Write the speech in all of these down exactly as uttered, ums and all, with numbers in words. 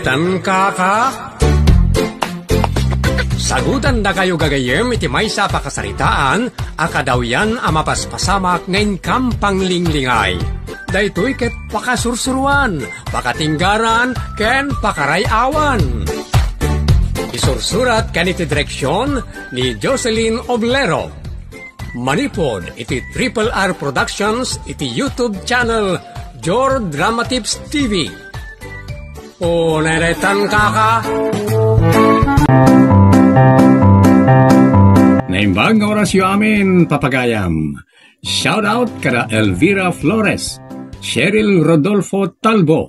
Tan kaka? Sagutandakayo gagayyem iti maysa a pakasaritaan a kadawyan a mapaspasamak nga inkam panglinglingay. Daytoy ket pakasursuruan, pakatinggaran, ken pakaray-awan. Isursurat ken iti direksion ni Jocelyn Oblero. Manipud iti Triple R Productions iti YouTube channel Jor Drama Tips T V. O, neretan kaka? Naimbag nga orasyo amin, papagayam. Shout out kada Elvira Flores, Cheryl Rodolfo Talbo,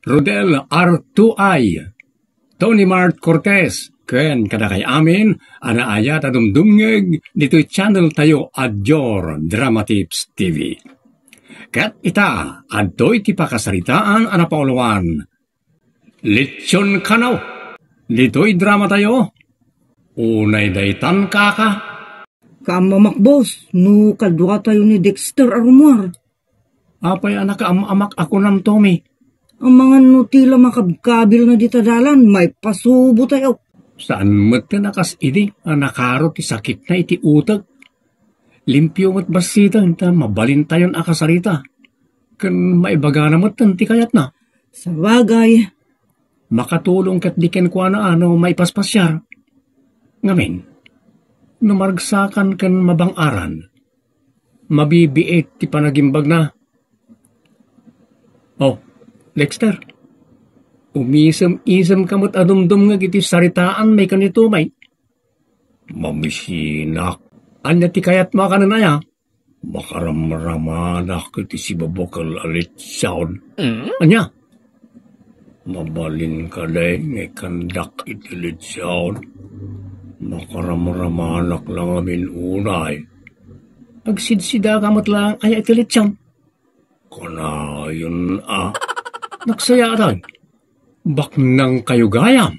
Rodel R two I, Tony Mart Cortez, ken kadakay amin a naayat a dumdumngeg ditoy channel tayo a Dior Drama Tips T V. Ket ita, adtoy ti pakasaritaan a napauluan. Litson kano. Ditoy drama tayo. Unay daytan kaka. Kaammamak, boss, no kaduatayo ni Dexter a rumuar. Apay a nakaam-amak a kunam, Tommy? Amangan no ti la makabkabilna dita dalan, maipasubotayo. Saan met ti nakas idi a nakaro ti sakitna iti utek? Limpio met bassiten ta mabalintayon a kasarita. Ken maibagana met ti kayatna. Sabagay. Makatulong ket di kenkuana a no maipaspasiar. Ngamin, no maragsakan ken mabang-aran, mabibiit ti panagimbagna. Oh, Dexter, umisem-isem ka met a dumdumngeg iti saritaan may kanito may. Mamisinak. Ania ti kayatmo a kanen aya? Makaramramanak iti sibabukel a litson. Mm? Ania? Mabalin kadi nga ikandak iti litson? Makaramramanak la ngamin unay. Agsidsida ka met laeng aya iti litson? Kanayon a. Nagsayaadan. Baknang kayo gayam.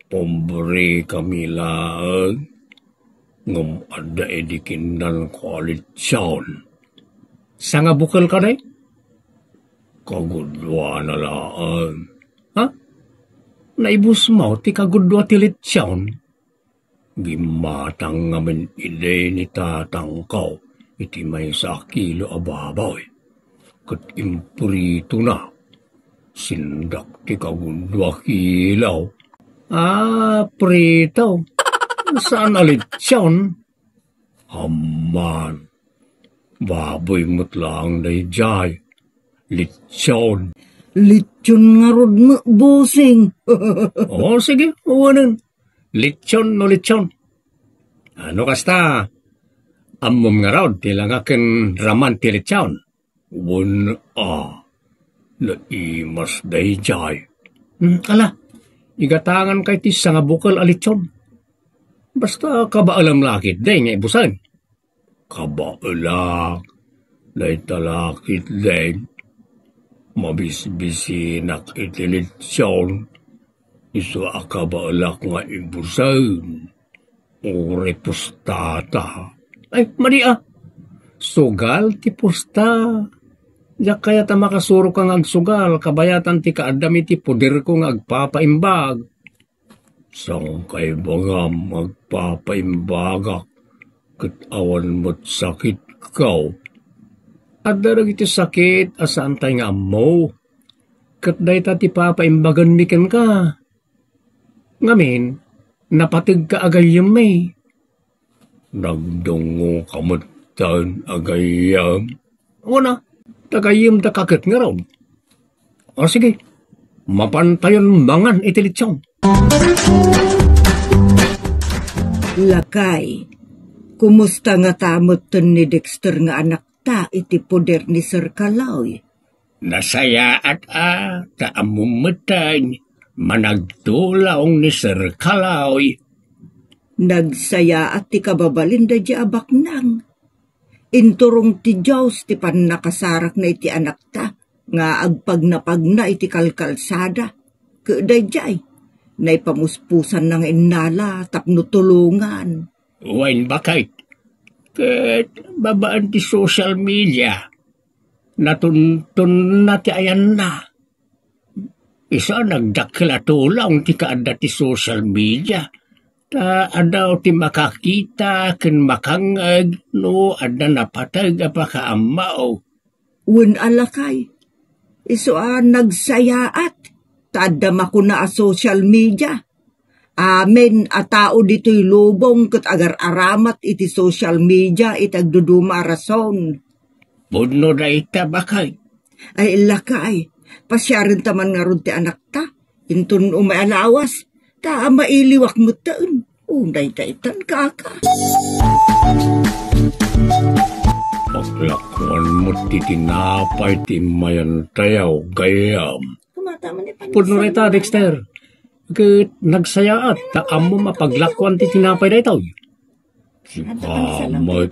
Pobre kami laeng. Ngem adda idi kinnan ko a litson. Sangabukel kadi? Kagudua na laeng. Ha? Naibusmo ti kagudua ti litson? Gimmatang ngamin idi ni tatangko iti maysa a kilo a baboy. Ket impritona. Sindak ti kagudua kilo. Ah, prito. Saan a litson? Amman. Baboy met laeng daydiay. Litson. Litson ngarud met, bossing. O, sige, uwanen. Litson no litson. Ano kasta? Ammom ngarud ti langa ken raman ti litson? Wen a, naimas daydiay. Hmm, ala, igatangan kay ti sangabukel a litson. Basta kabaelam lakit, deng, nga ibusen. Kabaelak, dayta lakit, deng. Mabisbisinak iti litson. Isu a kabaelak nga ibusen. Uray pustata. Ay, madi a. Sugal ti pusta. Diak kayat a makasuroka nga agsugal, kabayatan ti kaaddam iti poderko nga agpapaimbag. Saan kaibagam nga agpapaimbagak, ket awan met sakitko? Adda dagiti sakit a saantay nga ammo, ket dayta ti papaimbaganmi kenka. Ngamin, napategka a gayyemmi. Nagdungngoka metten a gayyem. Wen a, ta gayyemdaka ket ngarud. O sige, mapantayon mangan iti litson. Lakay, kumusta ngata metten ni Dexter nga anakta iti poder ni Sir Kaloy? Nasayaat a, ta ammom metten, managtulong ni Sir Kaloy. Nagsayaat ti kababalin daydiay a baknang. Inturong ti Dios ti pannakasarakna iti anakta nga agpagnapagna iti kalkalsada. Ket daydiay, naipamuspusanna nga innala tapno tulongan. Wen, baket. Ket babaen ti social media, natuntonna ti ayanna. Isu a nagdakkel a tulong ti kaadda ti social media. Ta adda ti makakita ken makangngeg no adda napateg a pakaammo. Wen a lakay, isu a nagsayaat, ta adda makuna a social media. Amin a tao ditoy lubong ket agar-aramat iti social media iti agduduma a rason. Pudno dayta, bakay. Ay, lakay, pasiarenta man ngarud ti anakta. Inton umay a lawas, ta mailiwak metten. Unay daytan, kaka. Paglakuan mo ti tinapay ti mayantayaw, gayam. Pudno reta, Dexter. Ket nagsayaat, ta ammom a paglakuan ti tinapay daytoy. Sika met,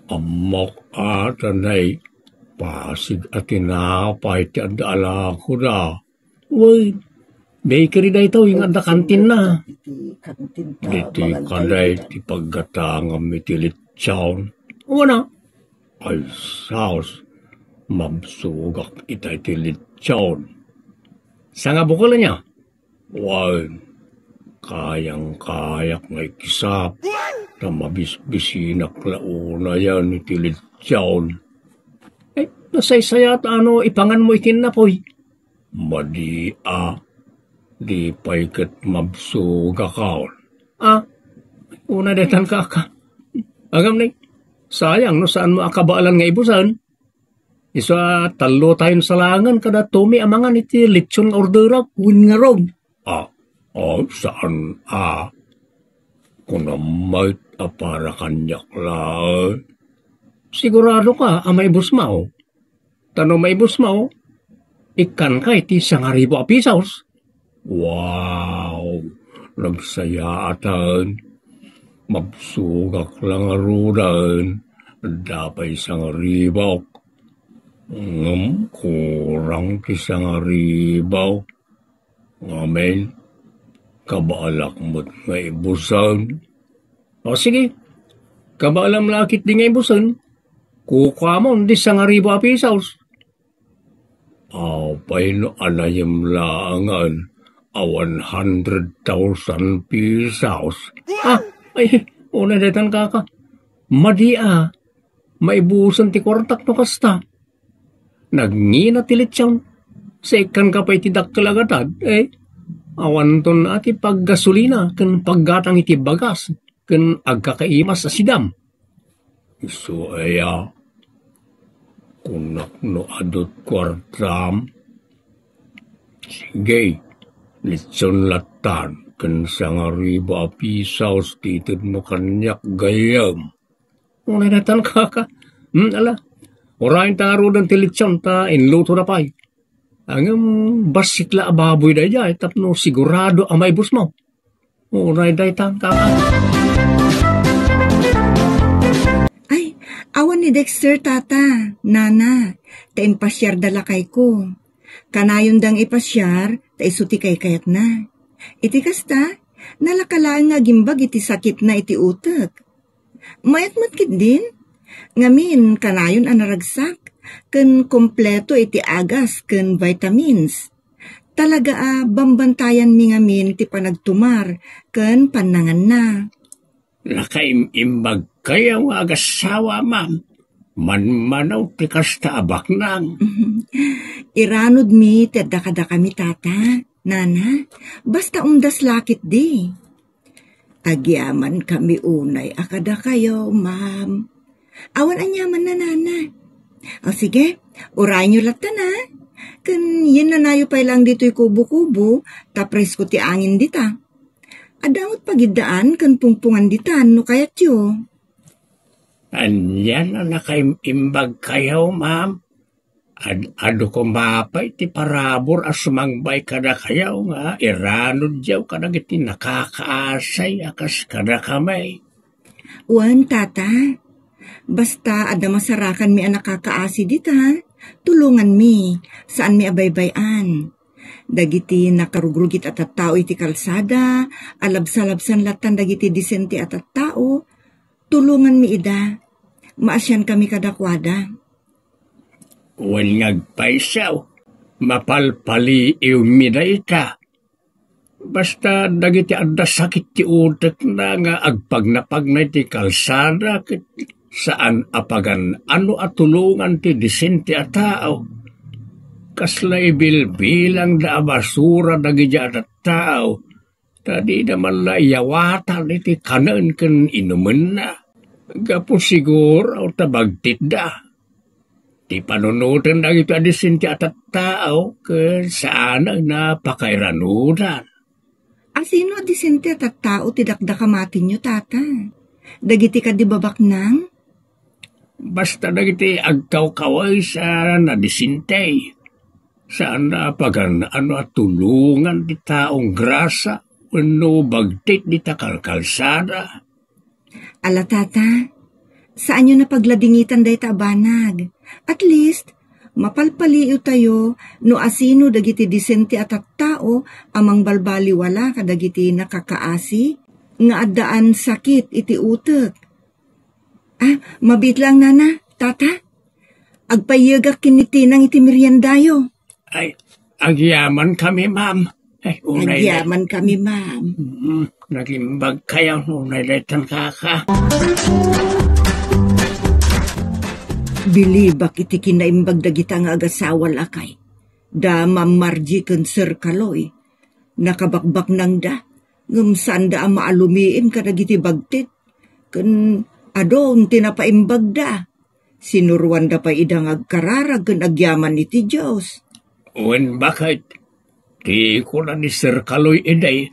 ammok a ta nay pasig a tinapay ti adda a lakoda. Wen, bakery daytoy nga adda kantinna. Ditoy kadi ti paggatangam iti litson. Wen a. Ay, sus, mabsogak ita iti litson. Sanga bukel ania? Wen, kayang-kayak nga ikisap, ta mabisbisinak la unayen iti litson. Ay, nasaysayaat no ipangan mo iti innapoy. Madi a, di pay ket mabsogakon. Ah, unay daytan, kaka. Agam ni, sayang no saanmo a kabaelan nga ibusen. Isu a tallo tayon salangen kada Tommy a mangan iti litson nga orderak. Wen ngarud. Ah, oh, saan a? Kunam met a para kaniak laeng. Sigurado ka a maibusmo? Ta no maibusmo, ikkanka iti sangaribu a pisos. Wow! Nagsayaatan. Mabsogak la ngaruden. Adda pay sangaribuk. Ngem kurang ti sangaribu. Ngamin, kabaelak met nga ibusen. O sige, kabaelam la ketdi nga ibusen. Kukuamon di sangaribu a pisos. Apay no anayem laengen a one hundred thousand pesos? Ah, ay, unay daytan, kaka. Madi a, maibusen ti kuartak no kasta. Nagngina ti litson. Sa ikkanka pay ti dakkel a gatad, eh. Awanton a ti paggasolina ken paggatang iti bagas ken agkakaimas a sidam. Isu aya, kunak no adut kuartam. Sige, litson lattan ken sangaribu a pisos ti itedmo kaniak, gayyem. Unay daytan, kaka. Hmm, ala. Urayen ta ngaruden ti litson ta inluto na pay. Ngem bassit la a baboy daydiay tapno sigurado a maibusmo. Unay daytan, kaka. Ay, awan ni Dexter, tata, nana, ta impasiarda lakayko. Kanayonda nga ipasiar, ta isu ti kaykayatna. Iti kasta, nalaka laeng nga agimbag iti sakitna iti utek. Mayat met ketdin. Ngamin, kanayon a naragsak, ken kompleto iti agas ken vitamins. Talaga a bambantayanmi ngamin ti panagtumar ken pannanganna. Nakaim-imbag kayo nga agassawa, ma'am. Manmanaw ti kasta a baknang. Iranudmi ti adda kadakami, tata, nana. Basta umdas la ketdi. Agyamankami unay a kadakayo, ma'am. Awan aniamanna, nana. O sige, urayyo lattan a. Ken yennanayo pay laeng ditoy kubo-kubo, ta presko ti angin dita. Adda met pagiddaan ken pungpungan ditan no kayatyo. Ania a nakaim-imbag kayo, ma'am? Ad-adu koma pay ti parabur a sumangbay kadakayo nga iranudyo kadagiti nakakaasi a kas kadakami. Wen, tata. Basta adda masarakanmi a nakakaasi dita, tulonganmi, saanmi a baybay-an. Dagiti nakarugrugit a tattao iti kalsada, a labsalabsan lattan dagiti disente a tattao, tulonganmi ida. Maasiankami kadakuada. Wen nga agpayso, Mapalpaliiwmi dayta. Basta dagiti adda sakit ti utekna nga agpagnapagna iti kalsada ket saan a pagan-ano a tulongan ti disente a tao. Kasla ibilbilangda a basura dagiti a tattao, ta dida man la iyawatan iti kanen ken inumenna. Gapu siguro ta bagtitda. Ti panunoten dagiti a disente a tattao ket saanen a pakairanudan. Asino a disente a tattao ti dakdakamatinyo, Tata? Dagiti kadi babaknang? Basta dagiti agkawkawes a nadisente. Saan a pagan-ano a tulongan ti taong grasa wenno bagtit dita kalkalsada. Ala, Tata, saanyo na pagladingitan dayta a banag. At least, mapalpaliiwtayo no asino dagiti disente a tattao a mangbalbaliwala kadagiti nakakaasi nga addaan sakit iti utek. Ah, mabiit lang, Nana, Tata. Agpaiyegak ken ni Tinang iti meriendayo. Ay, agyamankami, ma'am. Ay, unay na. Agyamankami, ma'am. Mm, nagimbag kayo, unay daytan kaka. Bilibak iti kinaimbag dagita nga agasawa, lakay. Da Ma'am Margie ken Sir Kaloy. Nakabakbaknangda, ngem saanda a maalumiim kadagiti bagtit. Ken adun ti napaimbagda. Sinuroanda pay ida nga agkararag ken agyaman iti Dios. Wen, baket, ti kuna ni Sir Kaloy idi,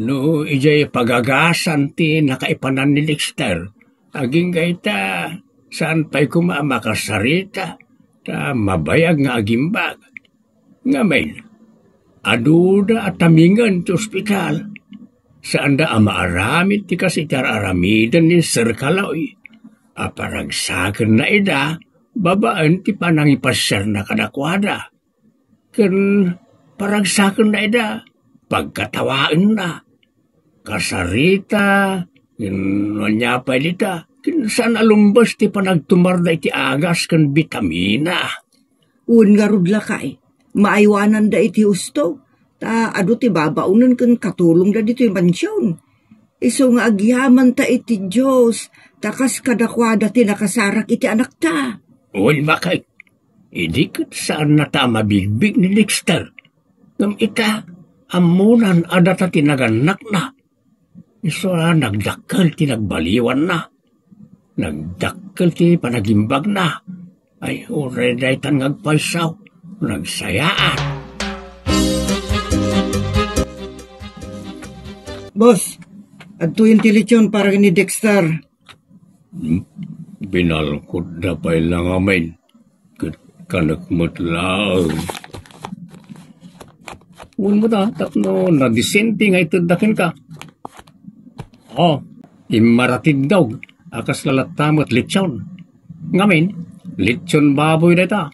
no idiay pagagasan ti nakaipanan ni Dexter, agingga ita, saan pay koma a makasarita, ta mabayag nga agimbag. Ngamin, aduda a tamingen ti ospital. Saanda a maaramid ti kas iti ar-aramiden ni Sir Kaloy. Aparagsakenna ida babaen ti panangipasiarna kadakuada. Ken paragsakenna ida pagkatawaenna. Kasarita, ken ania pay dita, ken saan a lumbes ti panagtumarda iti agas ken bitamina. Wen ngarud, lakay, maaywananda iti husto, ta adu ti babaonen ken katulongda ditoy mansion. Isu nga agyamanta iti Dios, ta kas kadakuada ti nakasarak iti anakta. Wen, baket, idi ket saannata a mabigbig ni Dexter. Ngem ita, ammonan a data ti nagannakna. Isu a nagdakkel ti nagbaliwanna. Nagdakkel ti panagimbagna. Ay, uray daytan nga agpayso, nagsayaan. Boss, adtoyen ti lechon para ni Dexter. Hmm? Binalkotda pay la ngamin. Ket kanek met laeng. Wen met a, tapno nadisente nga itedda kenka. O, immaratid daw a kasla latta met lechon. Ngamin, lechon baboy dayta.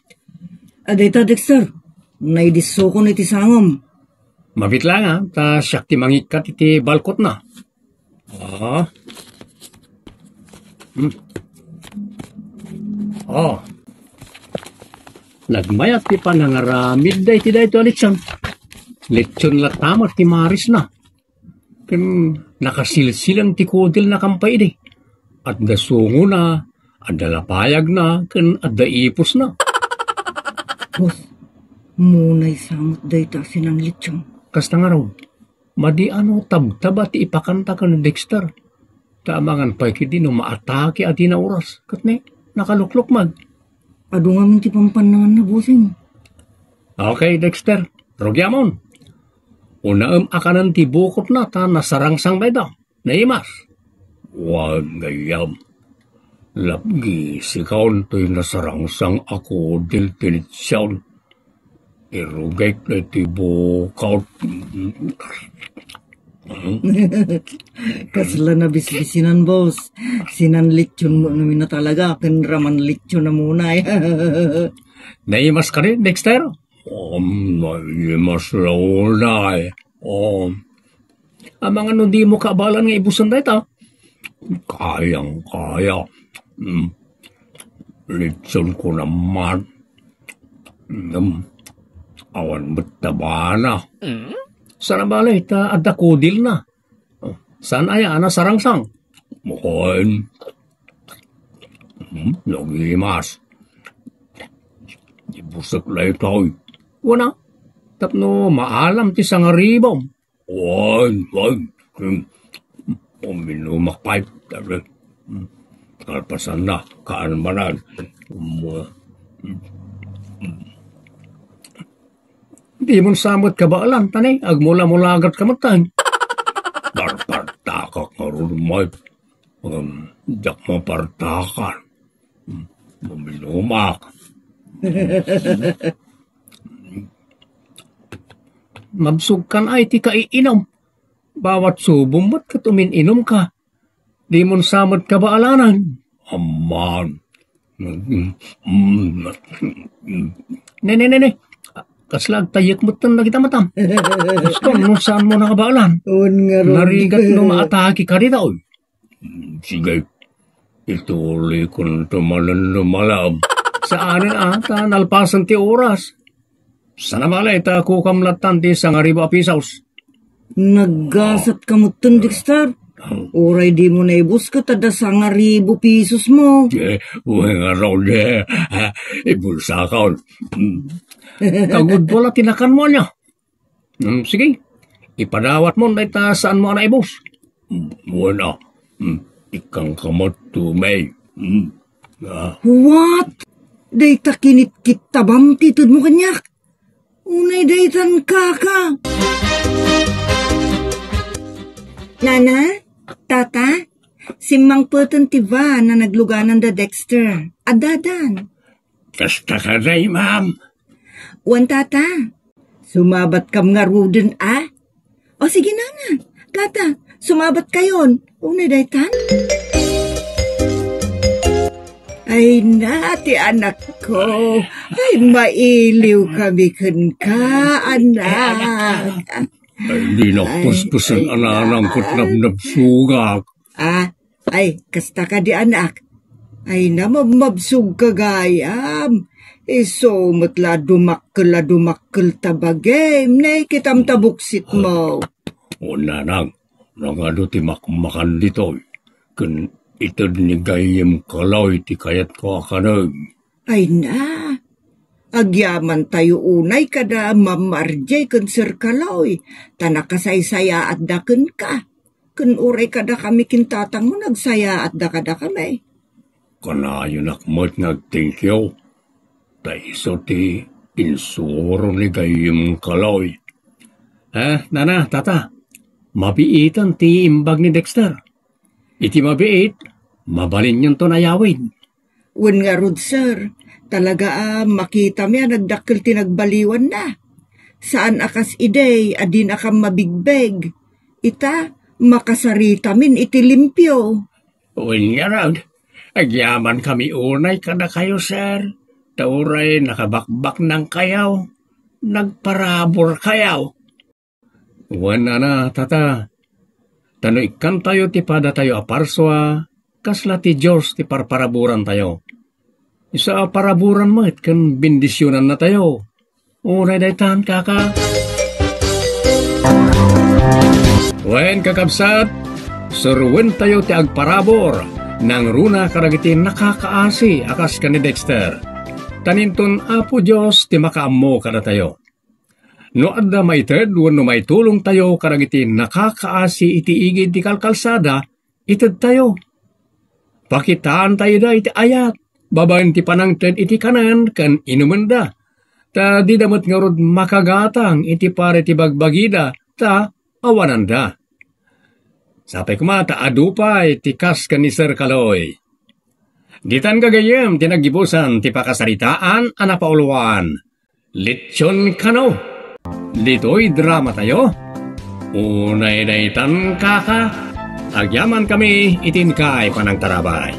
A, dayta, Dexter. Naidissokon iti sangom. Mabit la nga, ta siak ti mangikkat iti balkotna. Ah. Hmm. Ah. Nagmayat ti panangaramidda iti daytoy a lechon. Lechon latta met ti marisna. Ken nakasilsilang ti kudelna kampay idi. Adda sungona, adda lapayagna, ken adda ipusna. Boss, munay samot dayta a sinan lechon. Kasta ngarud. Madi a no tabtaba ti ipakanta ken ni Dexter. Ta amangan pay ketdi no maatake a dina oras. Ket ni, nakaluklok man. Adu ngamin ti pampannanganna, bossing. Okay, Dexter. Rugiamon. Unaem a kanen ti bukotna ta nasarangsang dayta. Naimas. Wen gayyem. Lapgi, sikaon toy nasarangsang a kudel ti lechon. Irugek na iti bukot. Kasla nabisbisinan, boss. Sinan lechon mo namin na talaga, ken raman lechon na muna, eh. Naimas ka rin, Dexter? Um, naimas la unay. Um, Amangan no dimo kabaelan nga ibusen dayta? Kayang kaya. Mm. Lechon ko naman. Mm. Awan met tabana. Sana bale, ta adda kudilna. Oh, saan aya a nasarangsang? Wen. Hmm, nagimas. Ibusek daytoy. Wen a, tapno maalam ti sangaribum. Wen, wen. Hmm. Uminumak pay. Hmm. Kalpasanna, kaan manen. Hmm. Dimon sa met kabaelan, ta ne, agmula-mulagat ka met, tay. Parpartakak ngarud, Mike. Um, diak mapartakan. Um, uminumak. Mabsogkan ay ti kaiinum. Bawat subom met ket umin-inumka. Dimon sa met kabaelan. Amman. Mm, mm, mm. Ne, ne, ne, ne. Kasla agtayyek metten dagita matam. Gusto, no saanmo nakabaelan? Wen ngarud. Narigat no maatake ka dita, oy. Mm, sige. Ituloykonto manen no malem. Saanen a, ta nalpasen ti oras. Sana bale, ta kukam lattan ti sangaribu a pisos. Naggasat ka metten, Dexter. Uray dimo naibus ket adda sangaribu pisosmo. Eh, wen ngarud, eh. Ibulsakon. Kagudua la ti nakanmo ania. Hmm, sige. Ipadawatmon dayta saanmo a naibus. Hmm, wen a. Hmm, ikkanka met, Tommy. Hmm. Ah. What? Dayta kinitkittabam ti itedmo kaniak? Unay daytan, kaka. Nana, tata, simmangpeten ti van a nagluganan da Dexter. Addadan. Kasta kadi, ma'am? Wen, tata. Sumabatkam ngaruden, a? O, sige, nana. Tata, sumabatkayon. Unay daytan? Ay na, ti anakko. Ay, mailiw kami kenka, anak. Ay, di na ay, puspesen ay, a nanang ket ay, nabnabsogak. Ah, ay, kasta kadi, anak. Ay na, mabmabsogka gayam. Isu met la dumakkel a dumakkel ta bagim, ne, kitam ta buksitmo. O, nanang, nagadu ti makmakan ditoy, ken ited ni gayyem Kaloy ti kayatko a kanem. Ay na, agyamantayo unay kada Ma'am Marjay ken Sir Kaloy, ta nakasaysayaatda kenka. Ken uray kadakami ken tatangmo, nagsayaatda kadakami. Kanayonak met nga agtengkio, ta isu ti insuro ni gayyem Kaloy. Eh, nana, tata, mabiiten ti imbag ni Dexter. Iti mabiit, mabalinyonton ayawid. Wen ngarud, sir, talaga a makitami a nagdakkel ti nagbaliwanna. Saan a kas idi a dinakam mabigbeg. Ita, makasaritamin iti limpio. Wen ngarud, agyamankami unay kadakayo, sir. Ta uray nakabakbaknangkayo, nagparaburkayo. Wen a, tata, ta no ikkantayo ti padatayo a parsua, kasla ti Dios ti parparaburantayo. Isu a paraburan met ken bendisionannatayo. Unay daytan, kaka. Wen, kakabsat, suroentayo ti agparabur, nangruna kadagiti nakakaasi a kas ken ni Dexter. Ta inton Apo Dios ti makaammo kadatayo. No adda maited wenno maitulongtayo kadagiti nakakaasi iti igid ti kalkalsada, itedtayo. Pakitaantayo ida iti ayat babaen ti panangted iti kanen ken inumenda. Ta dida met ngarud makagatang iti para ti bagbagida, ta awananda. Sapay koma ta adu pay ti kas ken ni Sir Kaloy. Ditan gagayyem ti naggibusan ti pakasaritaan a napauluan. Lechon kano. Ditoy drama tayo. Unay daytan, kaka. Agyamankami iti inkay panangtarabay.